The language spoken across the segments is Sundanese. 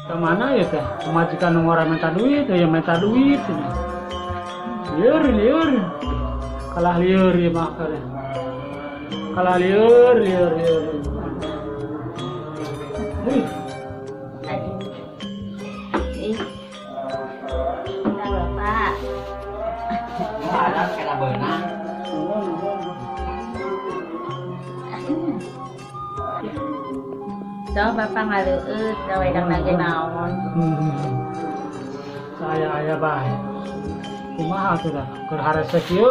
Kemana ya teh? Majikan orang minta duit, ya minta duit. Liur, liur. Kalah liur ya makanya. Kalah liur, liur, liur. Wih. Ih. Nah, Bapak. Ada kena benang. So, Bapak ngaleueut, da wedang nage naon. Saya aya bae. Kumaha atuh da? Keur harese kieu.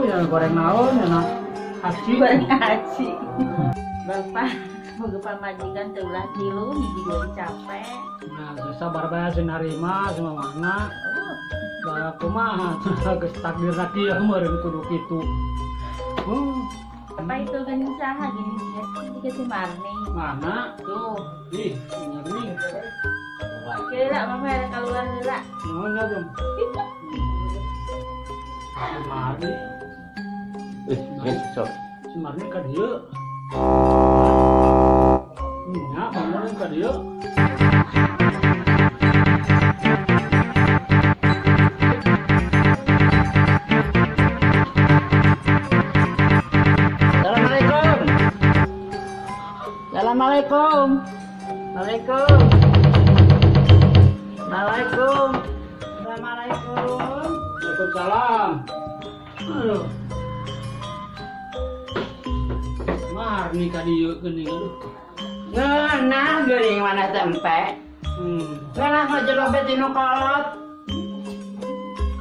Yang goreng naon ya nak? Haji. Goreng haji. Bapak, boga pamajikan teu ulah tilu hiji deui capek. Nah, sabar bae sing narima semua makna. Da kumaha geus takdirna kieu meureun kudu kitu. Apa itu gini saha gini? Ini si Marni. Mana? Tuh. Ih, Marni. Kira mama ada keluar heula. Nuhun ya, Jom. Si Marni. Sok. Si Marni ka dieu. Nya, Marni ka dieu. Assalamualaikum. Assalamualaikum. Assalamualaikum. Assalamualaikum. Waalaikumsalam. Aduh. Marni ka dieu geuning aduh. Ngeunah geuning mana tempe. Ngeunah mah jero beti nu kolot.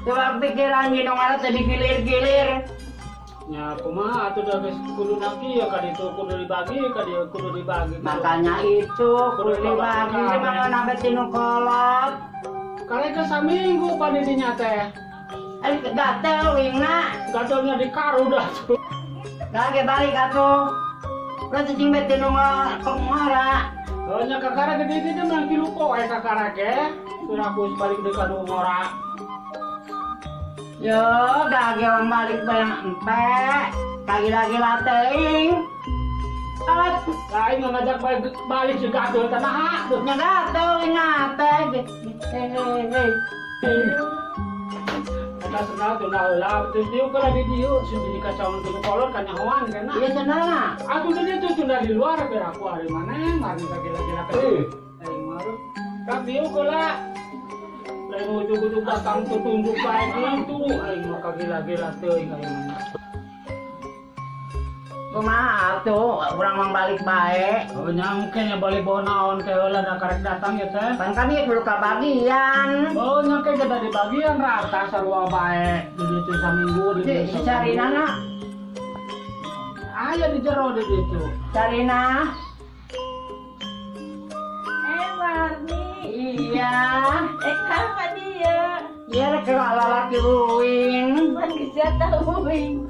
Coba pikiran gini ngaran teh digilir-gilir. Ya kumaha atuh da geus kudu naki ya ka ditu kudu dibagi ka dieu kudu dibagi. Makanya itu kudu dibagi mana nambah tinu kolot. Kali ke saminggu padidinya teh. Eh gatel wingna. Gatelnya di karu dah tuh. Lagi balik atuh. Lah cicing beti nu ngora. Oh nya kakara gede-gede mah tilu poe kakara ge. Surah aku balik deui ka nu ngora. Yo, gage orang balik bareng empe, kagila-gila teuing. Alat, lain ngajak balik juga gatel tanah. Nya gatel ingat teh. Hei. Eta sendal tunda heula, terus dieu keur di dieu sing di kacau nu kolot kanyahoan kana. Ieu sendalna. Aku di dieu tunda di luar biar aku ari maneh mari kagila-gila teh. Aing maru. Kak dieu heula. Lain ujug-ujug datang tutunjuk bae kitu, aing mah kagila-gila teuing aing mah. Kumaha atuh, urang mah balik bae. Oh nyangke nya balik bawa naon ke heula da karek datang ya teh. Pan kami kudu kabagian. Oh nyangke da di bagian rata sarua bae. Di ditu saminggu di ditu. Si Sarina na. Aya di jero di ditu. Sarina. Marni. Iya. Kapan dia? Iya, ke lalaki uing. Pan jatah uing.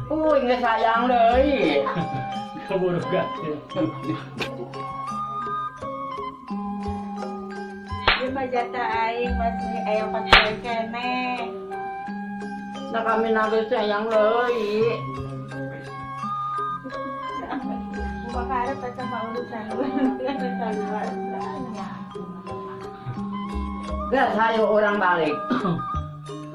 Uing geus sayang deui. Keburu gatel. Ieu mah jatah aing masih aya 4 poe keneh. Nah kami geus sayang deui. Kumaha arep sama urusan keluar. Geus hayu urang balik.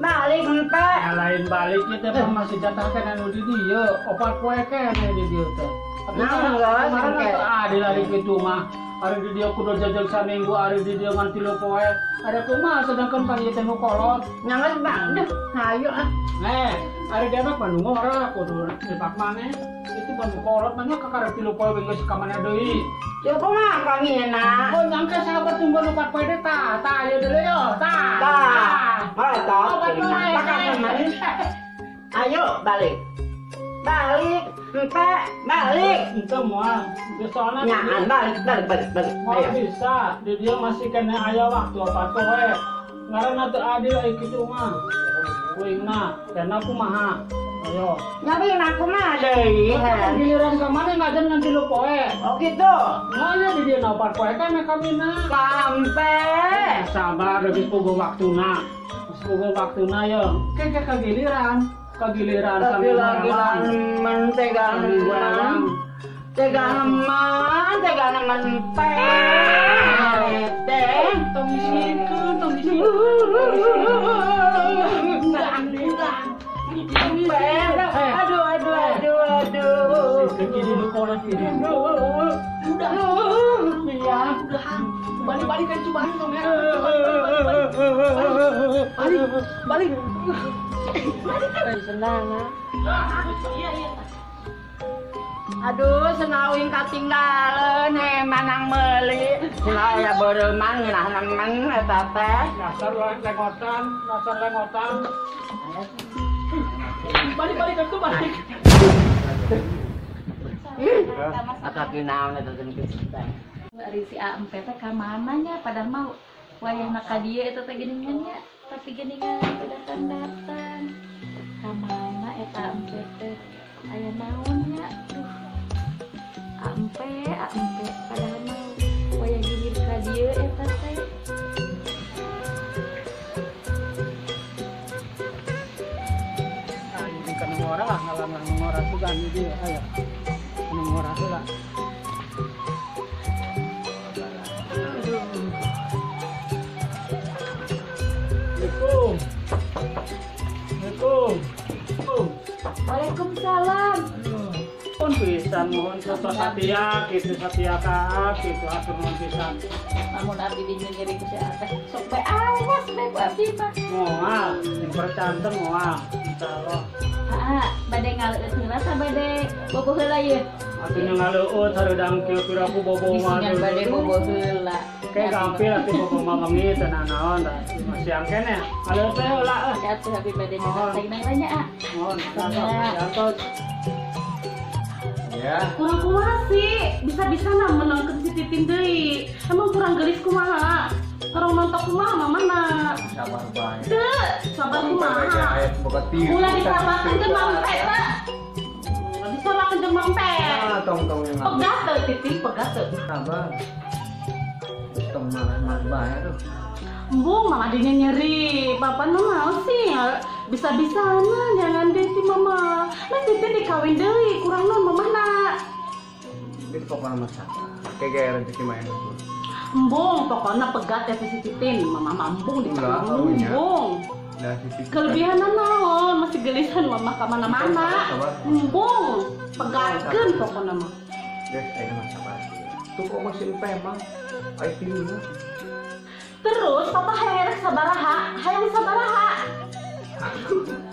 Balik empe. Ya, lain balik ieu teh masih jatah keneh nu di dieu, 4 poe keneh di dieu teh. Nah, geus engke. Ah, dilari kitu mah. Ari di dieu kudu jajal saminggu, ari di dieu ngan 3 poe. Ada kumaha sedangkan kan ieu teh nu kolot. Nya geus bang, duh, hayu ah. Ari dewek mah nu ngora kudu dipak maneh. Itu mah nu kolot mah nya kakara 3 poe geus ka mana deui. Ya kumaha kangina? Oh nyangke sahabat tunggu nu 4 poe teh tah, tah ieu deui yo, tah. Tah. Oh, tah. Ayo balik. Balik, empe, balik. Ente moal. Soalnya nyaan balik, balik, balik, balik. Moal bisa, di dia masih kena aya waktu 4 poe. Ngaranna teu adil ai kitu mah. Kuingna, dan aku maha. Ayo. Nyabi aku mah deui. Giliran ka mana ngajan ngan 3 poe. Oh gitu. Nah, ya di dia 4 poe kan kamina. Sampe. Sabar geus puguh waktuna. Geus puguh waktuna yo. Ke kagiliran. Kagiliran sambil mentegan. Tega neman, tega neman empe. Teh, tong isikeun, tong isikeun. Aduh, aduh, aduh, aduh. Udah, iya, udah. Balik-balik kan coba dong ya. Balik, balik, balik. Senang, ah. Iya, iya. Aduh, senauing katinggaleun manang meuli. Senau ya beureman ngeunah nemen eta teh. Dasar lengotan, dasar lengotan. Balik, balik, itu balik. Atau naon eta teh teh. Ari si Ampe teh ka mana nya padahal mah wayahna ka dieu eta teh geuningan nya, tapi geuningan teu datang-datang. Ka mana eta Ampe teh? Aya naon nya? Duh. Ampe, Ampe padahal mah wayah gini ka dieu eta teh. Ah, ini kan ngora lah, ngalang ngora sugan ieu aya. Ngora heula. Assalamualaikum. Assalamualaikum. Waalaikumsalam. Mohon pisan, mohon satia kitu satia ka kitu atur nuhun pisan. Lamun abdi dinyeri ku si Ateh, sok bae awas bae ku abdi mah. Moal, dipercanten moal, insyaallah. Heeh, bade ngaleueut heula ta bade bobo heula ieu? Atuh nya ngaleueut hareudang kieu piraku bobo mah. Bisingan bade bobo heula. Kayak gampil atuh bobo mah wengi teu nanaon tah. Masih angken ya. Ngaleueut teh heula ah. Ya atuh abdi bade nyatain nya ah. Mohon, tos. Ya. Kurang kumaha sih, bisa-bisa nah menangkeun si Titin deui. Emang kurang gelis kumaha? Kurang nonton kumaha mamana? Sabar bae. Teu, sabar kumaha? Ulah disabarkeun jeung Mang Pe teh. Ulah disabarkeun jeung Mang Pe. Ah, tong-tong yang pegat teu Titin, pegat teu. Sabar. Tong marah-marah bae tuh. Embung, mama dinya nyeri. Papa nu naon sih? Bisa-bisana jangan deui ti mama. Nah Titin dikawin deui, kurang naon mamahna. Geus pokona mah sabar. Kayak rezeki mah enak. Embung, pokona pegat ya si Titin. Mama mah embung dikawin embung. Kelebihan naon, masih gelisan mama ka mana-mana. Embung, pegatkeun pokona mah. Geus ayeuna mah sabar. Tuh kok masih empe mah. Aya tiluna. Terus papa hayang sabaraha, hayang sabaraha.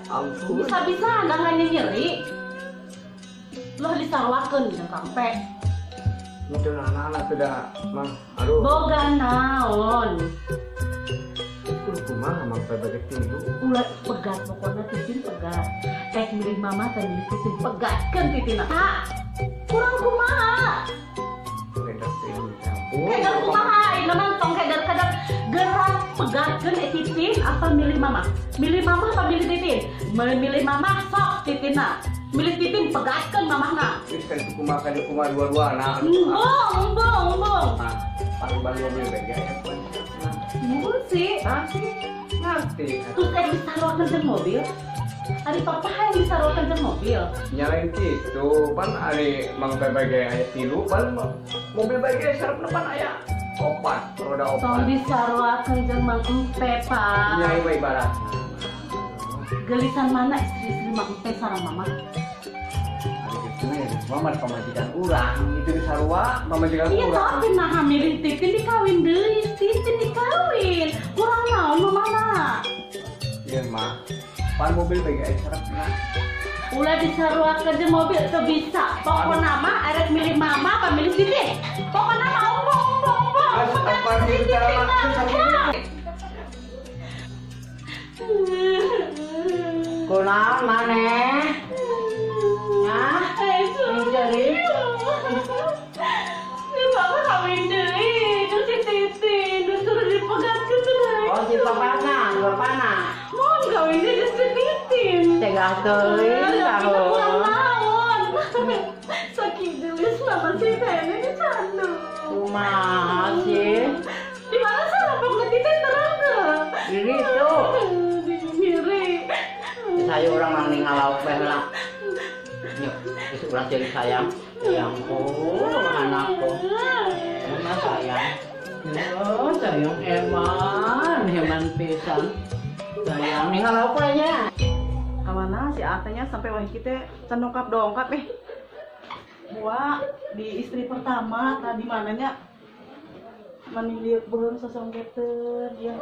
Ampun. Bisa-bisa nggak nyeri. Loh disarwakeun jeung kampe. Itu anak-anak sudah, Mang. Aduh. Boga naon. Itu kumaha Mang bagi tilu. Ulah pegat pokoknya Titin pegat. Rek milih mama teh milih Titin pegatkeun Titin. Ha. Kurang kumaha? Keder kumaha ieu mah tong keder-keder gerak pegatkeun Titin apa milih mama? Milih mama apa milih Titin? Milih mama sok Titina. Milih Titin pegatkeun mamahna. Geus kan kumaha ka kumaha dua-duana. Embung, embung, embung. Nah, paling mobil bae aya pun. Embung sih. Nanti. Terus kayak disaruakeun jeung mobil. Ari papa hayang disaruakeun jeung mobil. Nyalain kitu, pan ari Mang Pepe ge aya tilu, pan mobil bae ge sarepna pan aya opat, roda opat. Tong disaruakeun jeung Mang Empe, Pak. Nya ieu ibarat. Gelisan mana istri-istri Mang Empe sareng mama? Ari kitu ya, mama pamajikan urang, itu disarua pamajikan urang. Iya, tapi nah milih Titin dikawin deui, Titin dikawin. Kurang naon mamana? Ieu mah pan mobil bae ge sarepna. Ulah disaruakeun jeung mobil teu bisa. Pokona mah arek milih mama apa milih Titin. Pokona mah ombong ombong ombong. Kunaon maneh? Hah? Nyeri. Si papa kawin deui jeung si Titin, disuruh dipegatkeun deui. Oh, si papana, bapana. Mohon kawin deui jeung si Titin. Cegah teuing kurang naon. Saking gelis mama si Tene ini candu. Kumaha sih? Di mana sih lapang Titin terang teu? Di ditu. Di nyeri. Saya orang mang ninggal lauk bae lah. Nyuk, geus ulah jadi sayang. Sayangku, anakku. Emang sayang. Oh, sayang eman, heman pisan. Sayang nih kalau apa nya? Kamana si atanya sampai wah kita can dongkap eh. Buat di istri pertama tadi mananya maniliuk beureum sosongketeun ya.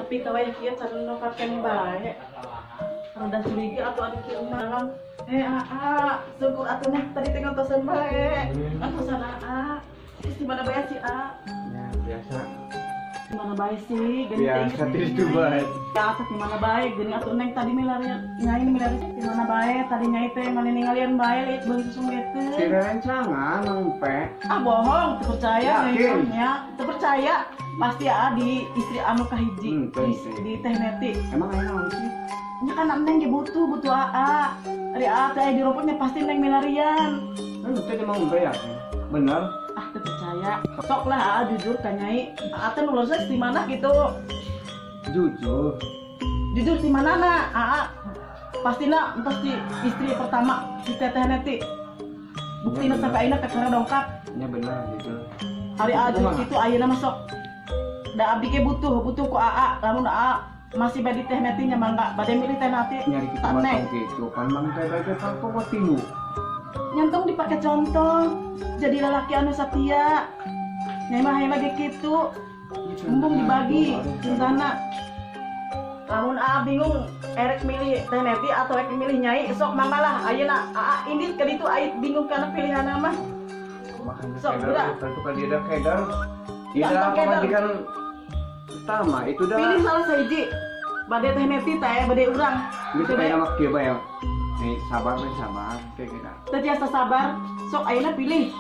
Nepi ka wayah kieu can dongkap keneh bae. Rada curiga atuh anu kieu mah. Aa, syukur atuh nah tadi teh ngantosan bae. Ngantosan aa. Terus di mana bae si A? Ya, biasa. Di mana bae sih? Geuning biasa di bae. Ya, di mana bae geuning atuh neng tadi milari nyai milari di mana bae tadi nyai teh mane ningalian bae liit beureum sosongketeun. Si rencangan empe. Ah bohong, teu percaya nya. Teu percaya. Pasti aa di istri anu kahiji di Teh Neti. Emang aya naon sih? Nya kan neng ge butuh aa. Ari aa teh di rumputnya pasti neng milarian. Teh emang empe ya? Bener. Ah teu percaya. Sok lah aa jujur ka nyai. Aa teh nu leres di mana gitu. Jujur. Jujur di mana na aa? Pastina pasti istri pertama si Teteh Neti. Buktina sampai ayeuna kakara dongkap. Nya bener jujur. Ari aa jujur kitu ayeuna mah sok. Da abdi ge butuh ku aa. Lamun aa masih bade Teh Neti nya mangga bade milih Teh Neti. Nyari kitu mah tong kitu pan mang teh bae pangko tilu. Nyantong dipakai contoh jadi lelaki anu setia. Nyai mah hayang lagi kitu. Mumpung dibagi cintana. Lamun aa bingung erek milih Teh Neti atau erek milih nyai sok mangga lah ayeuna aa indit ka ditu ait bingung kana pilihanna mah. Sok geura. Tentu ka dia keder. Tidak pamajikan pertama itu dah. Pilih salah sahiji. Bade Teh Neti teh bade urang. Geus aya mah kieu bae. Nih sabar we sabar kayak gitu. Teu tiasa sabar, sok ayeuna pilih.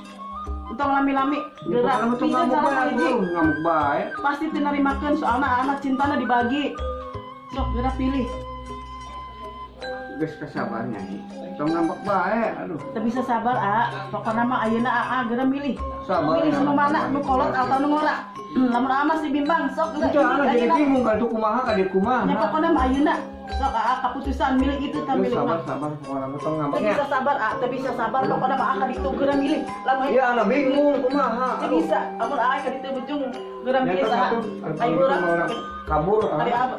Entong lami-lami geura. Pilih salah sahiji. Ngamuk bae. Pasti teu narimakeun soalna anak cintana dibagi. Sok geura pilih. Geus kasabar nyai. Tong ngambek bae, aduh. Teu bisa sabar, A. Pokona mah ayeuna aa geura milih. Sabar. Milih nu mana, nu kolot atau nu ngora. Lamun aa masih bimbang, sok geura. Itu anu jadi bingung kan tuh kumaha ka dieu kumaha. Nya pokona mah ayeuna sok aa kaputusan milih itu tah milih. Sabar, sabar pokona mah tong ngambek. Teu bisa sabar, A. Teu bisa sabar pokona mah aa ka ditu geura milih. Lamun ieu anu bingung kumaha. Teu bisa, lamun aa ka ditu bejung geura milih saha. Ayo urang kabur. Ari aa.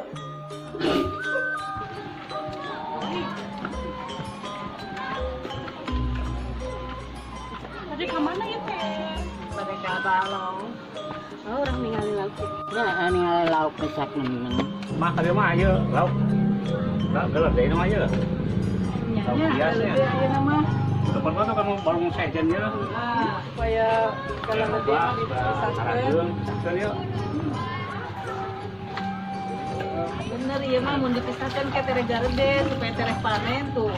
Tadi ke mana ya teh? Pada ke balong. Oh, orang ningali lauk. Ya, ningali lauk pesak nemen. Mah ka dieu mah ieu lauk. Lauk geuleuh deui mah ieu. Lauk biasa ya. Ayeuna mah. Tepan mah kan baru sejen ieu. Ah, supaya kalau lebih dipisahkeun. Bener ieu mah mun dipisahkeun ke tere garede supaya tereh panen tuh.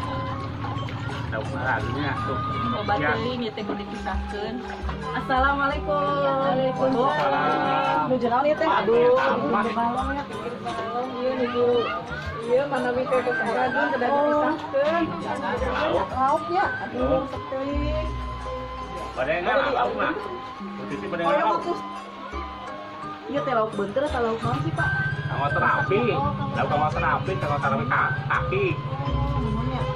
Lauk lagi tuh. Obat teuing ieu teh kudu dipisahkeun. Assalamualaikum. Waalaikumsalam. Nuju naon ieu teh? Aduh, balong ya pinggir balong ieu nuju ieu manawi teh geus arageun kedah dipisahkeun. Lauk ya. Aduh, sok teuing. Bade ngan lauk mah. Titi bade ngan lauk. Ieu teh lauk beunteur atau lauk naon sih, Pak? Kanggo terapi. Lauk kanggo terapi, kanggo terapi kaki.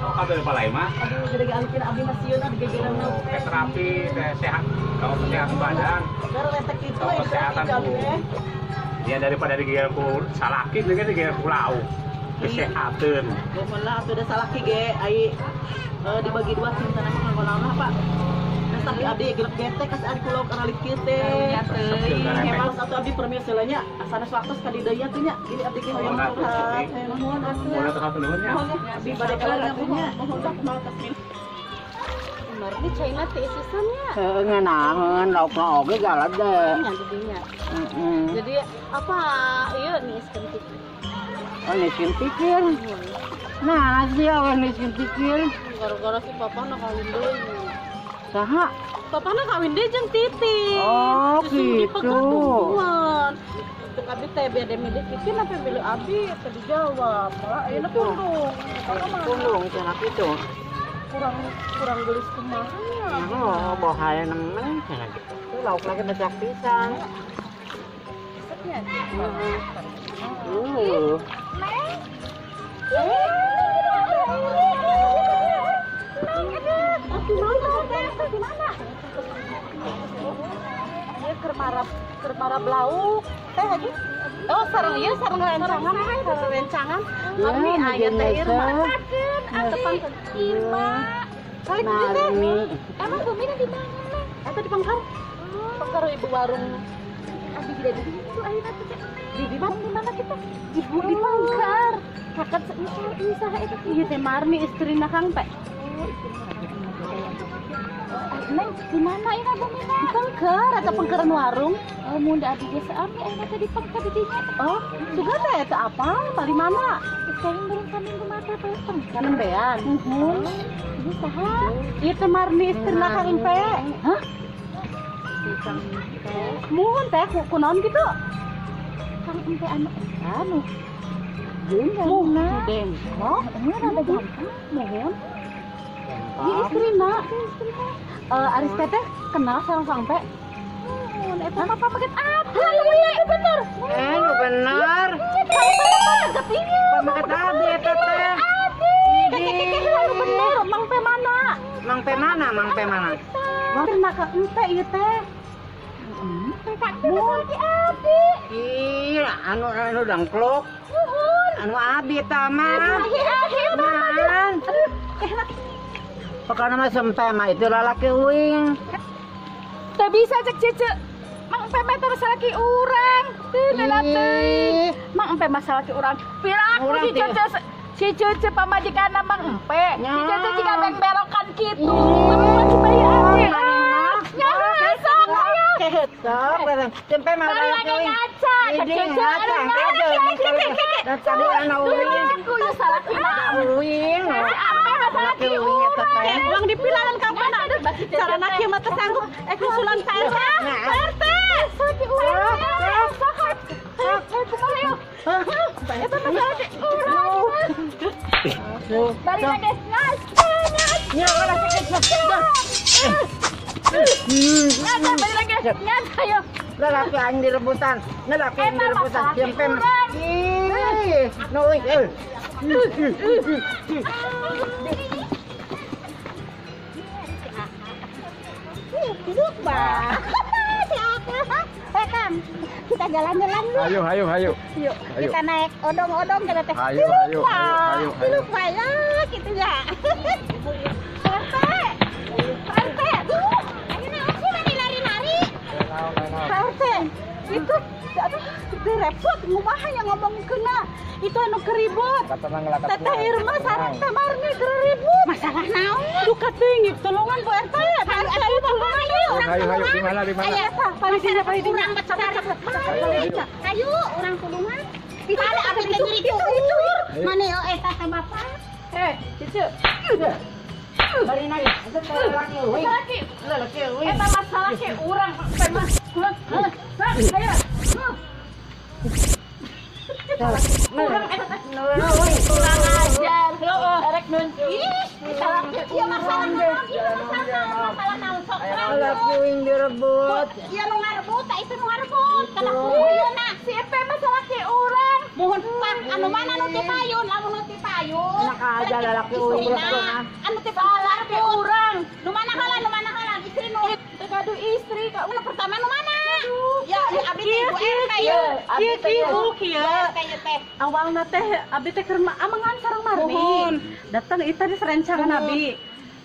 Oh, kabel palai mah. Aduh, gede alipin abdi mah sieun abdi gegeran lauk. Teh terapi, teh sehat. Kalau kesehatan badan. Gara letek kitu kalau kesehatan ya daripada digeger ku salaki dengan digeger ku lauk. Kesehatan. Mohon lah atuh da salaki ge ai dibagi dua cintana mah kanggo naon lah, Pak. Nah, tapi abdi gelep getek kasih ari ku lauk aralit kieu teh. Emang satu abdi permisalnya sanes waktu sekali deui atuh nya. Gini abdi ge hoyong curhat. Nuhun atuh. Nuhun atuh nuhun nya. Abdi bade ka atuh nya. Mohon Pak kumaha tos milih. Mardi caina teh isisan nya. Heuh ngeunaheun laukna oge galede. Nya jadinya. Jadi apa ieu niiskeun pikir? Oh niiskeun pikir. Nah, sih awe niiskeun pikir. Gara-gara si papa na kawin deui. Saha? Papa na kawin deui jeung Titi. Oh, gitu. Untuk abdi teh bade milih Titi napa milih abdi teh dijawab. Malah ayeuna pundung. Pundung cenah kitu. Kurang gelis kumaha nya. Oh, bahaya nemen cenah kitu. Itu lauk lagi becak pisan. Resepnya. Neng. Neng. Aku mau Di mana? Ieu keur marab lauk. Teh lagi. Oh, sareng ieu sareng rencangan, sareng rencangan. Marni aya teh Irma. Abdi Irma. Kali teh. Emang bumina di mana? Eta di Pangkar. Pangkar ibu warung. Abdi tidak di situ ayeuna teh. Di mana di mana kita? Ibu di Pangkar. Kakak saha eta? Ieu teh Marni istrina Kang Pe. Oh, istrina. Neng, di mana ini bumina? Di Pangkar atau Pangkaran warung? Oh, mun da abdi geus ami ayeuna teh di Pangkar di dinya. Oh, suka teh eta apa? Pali mana? Sekarang belum saminggu mata teh Pangkar nembean. Nuhun. Ieu saha? Ieu teh Marni istrina Kang Pe. Hah? Kang Pe. Muhun teh kunaon kitu? Kang Pe anu anu. Jeung dengkok, heeh rada gampang, muhun. Ieu istrina. Aris teteh kenal sareng Kang Pe? Muhun, eta mah pameget abdi. Iya bener. Nu bener. Kang Pe pameget ieu. Pameget abdi eta teh. Abdi. Anu bener, Mang Pe mana? Mang Pe mana? Mang Pe mana? Istrina Kang Pe ieu teh. Muhun ki abdi. Ih, anu anu dangklok. Muhun. Anu abdi ta mah. Aduh, Pokoknya mah sampai mah itu lalaki uing. Teu bisa cek cece. Mang Empe mah terus salaki urang. Teu lelah teuing. Mang Empe mah salaki urang. Piraku si cece si cece pamajikanna Mang Empe. Si cece jiga beng-belokan kitu. Mang supaya abdi. Nya sok aya. Sok, tempe mah lalaki uing. Ngaca, cek cece. Dan tadi anu uing. Kuyu salaki uing. Salaki uing eta teh. Uang dipilaran Kang Pe. Carana kieu mah teu sanggup usulan ka RT. RT. Salaki urang. Saha? Kumaha yeuh? Eta mah salaki urang. Bari lagi ngaca. Nya ulah sakit. Ngaca bari lagi ngaca yeuh. Lalaki aing direbutan. Lalaki aing direbutan. Tempe mah. Ih, nu uing. Duduk, Bang. Si Aka. Eh, Kang, kita jalan-jalan yuk. Ayo, ayo, ayo. Yuk, kita naik odong-odong kita teh. Ayo, ayo, ayo, ayo. Duduk, Pak, ya, gitu ya. Pak RT. Pak RT, aduh. Ayo naon sih mani lari-lari. Pak RT, itu aduh, itu repot ngumaha yang ngomong kena. Itu anu keribut. Teteh Irma sareng Teh Marni keur ribut. Masalah naon? Duka teuing tulungan Bu RT. Pak RT ayo tulungan yuk. Ayo, ayo, di mana, di mana? Ayo, Paling dinya, paling dinya. Urang becat. Ayo, urang tulungan. Ada abdi teh nyeri tuur. Mana yo eta teh bapak? Eh, cucu. Bari nage, eta teh lalaki uing. Salaki. Lalaki uing. Eta mah salaki urang. Teh mah. Sok, ayo. Urang eta teh. Kurang ajar. Erek nunjuk. Ih, salaki. Ieu masalah naon? Ieu masalah naon sok terang. Lalaki uing direbut. Ieu nu ngarebut, tah itu nu ngarebut. Kana kuyeuna. Si Epe mah salaki urang. Mohon Pak, anu mana nu ti payun? Lamun nu ti payun. Enak aja lalaki uing. Anu ti Salaki urang. Nu mana halan, nu mana halan? Istri nu Teu gaduh istri ka nu pertama nu mana? Ya, abdi teh ibu RT ye. Kieu kieu Bu kieu. RT ye teh. Awalna teh abdi teh keur amangan sareng Marni. Datang ieu tadi sarencangan abi.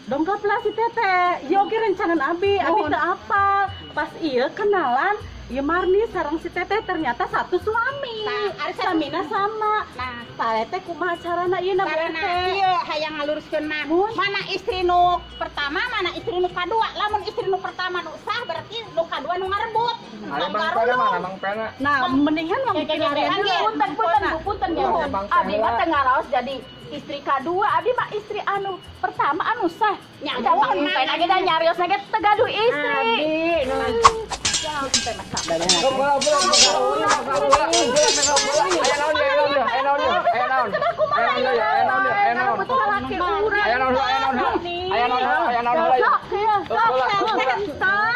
Dongkap lah si teteh. Ieu oge rencangan abi, abi teu apa. Pas ieu kenalan, ieu Marni sareng si teteh ternyata satu suami. Nah, Samina sama. Nah, teh kumaha carana ieu na Bu Carana RT? ieu hayang ngaluruskeun mah. Mana istri nu pertama, mana istri nu kadua. Lamun istri nu pertama nu sah berarti nu kadua nu ngarebut. Ayo Mang Pena mana, Mang Pena? Nah, mendingan Mang Pilarian dulu. Punten punten Bu, punten ya. Abdi mah teu ngaraos jadi istri kadua, abdi mah istri anu pertama anu sah. Nya, Da Mang muhun, Empe ge da nyariosna ge teu gaduh istri. Abdi nu Bola, bola, bola, bola, bola. Aya naon ya, aya naon ya, aya naon ya, aya naon. Aya naon ya, aya naon ya, aya naon. Salaki urang. Aya naon, aya naon, aya naon, aya naon, aya naon. Bola, bola.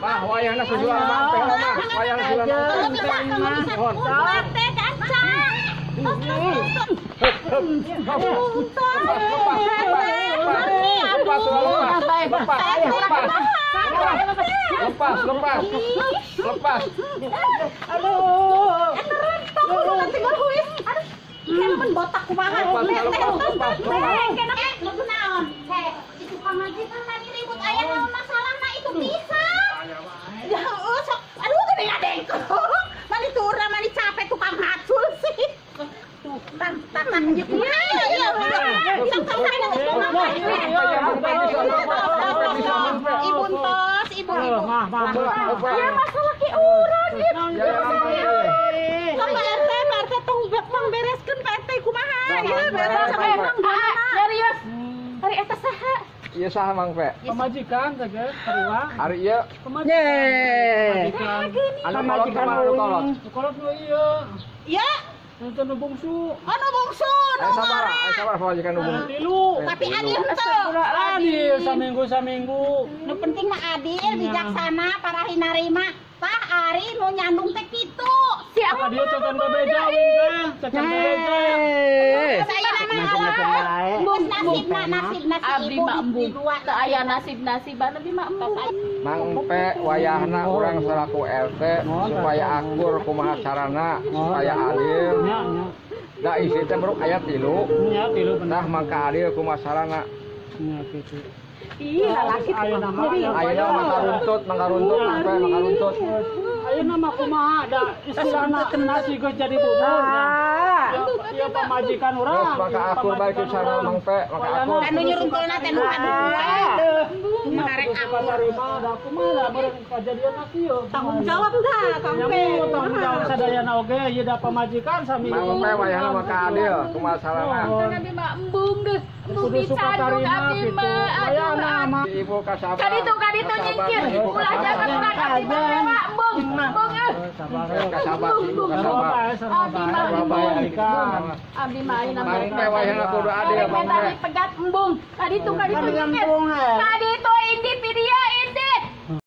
Mah, wayahna susulan Mang Pena mah, wayahna susulan Mang Pena. Mohon. RT kaca. Lepas, lepas, lepas, lepas, lepas. Lepas, lepas. Lepas. Aduh. Eta rontok kudu tinggal huis. Aduh. Kayak botak kumaha. Lepas, lepas, lepas. Nuju naon? Itu pamajikan tadi ribut aya naon masalahna itu bisa. Ya heueuh sok. Aduh gede ngadengkok. Mani turah mani capek tukang hacul sih. Tuh, tang tang ieu kumaha ieu. Sok sok kumaha. Ibu tos, ibu ibu. Ya masalah ki urang ieu. Sok Pak RT, Pak RT tong bereskeun Pak RT kumaha. Ieu beres sok urang. Serius. Ari eta saha? Ieu saha Mang Pe? Pamajikan saja, sarua. Ari ieu. Pamajikan. Anu kolot kumaha anu kolot? Kolot nu ieu. Iya. Nu nu bungsu. Anu bungsu, nu sabar, sabar pamajikan nu bungsu. Tilu. Tapi adil henteu. Adil saminggu-saminggu. Nu penting mah adil, bijaksana, parahi narima. Tah ari nu nyandung teh kitu. Siapa dia cacan bebeja teh, cacan bebeja. Saya mah nasibna nasibna si abdi ibu mah embung. dua. Teu aya nasib-nasiban abdi mah embung. Mang Pe wayahna urang selaku RT supaya akur kumaha carana supaya adil. Nya nya. Da isi teh baru aya tilu. Nya tilu bener. Tah mangka adil kumaha carana. Nya kitu. Ih, lalaki Ayeuna mah Ayeuna mangka runtut, Mang Pe mangka runtut. Ayeuna mah kumaha da istilahna nasi geus jadi bubur. Ya pamajikan urang. Geus mangka akur bae ku cara Mang Pe, mangka akur. Anu nyurungkeulna teh nu kadua. Kumaha rek akur. Tarima da kumaha meureun kajadian kieu. Tanggung jawab dah, Kang Pe. Tanggung jawab sadayana oge ieu da pamajikan sami. Mang Pe wayahna mangka adil kumaha carana. Abdi mah embung deh. Embung Kudu suka dicandung tarima abdi gitu. mah. Wayahna mah Ibu kasabar. Kaditu nyingkir. Ulah jangan urang abdi mah embung. Embung euy. Sabar. Kasabar, ibu kasabar. Abdi mah Sabar. Abdi mah ayeuna Mang Pe wayahna kudu adil Rek Mang tadi Pe. pegat embung. Kaditu nyingkir. Kaditu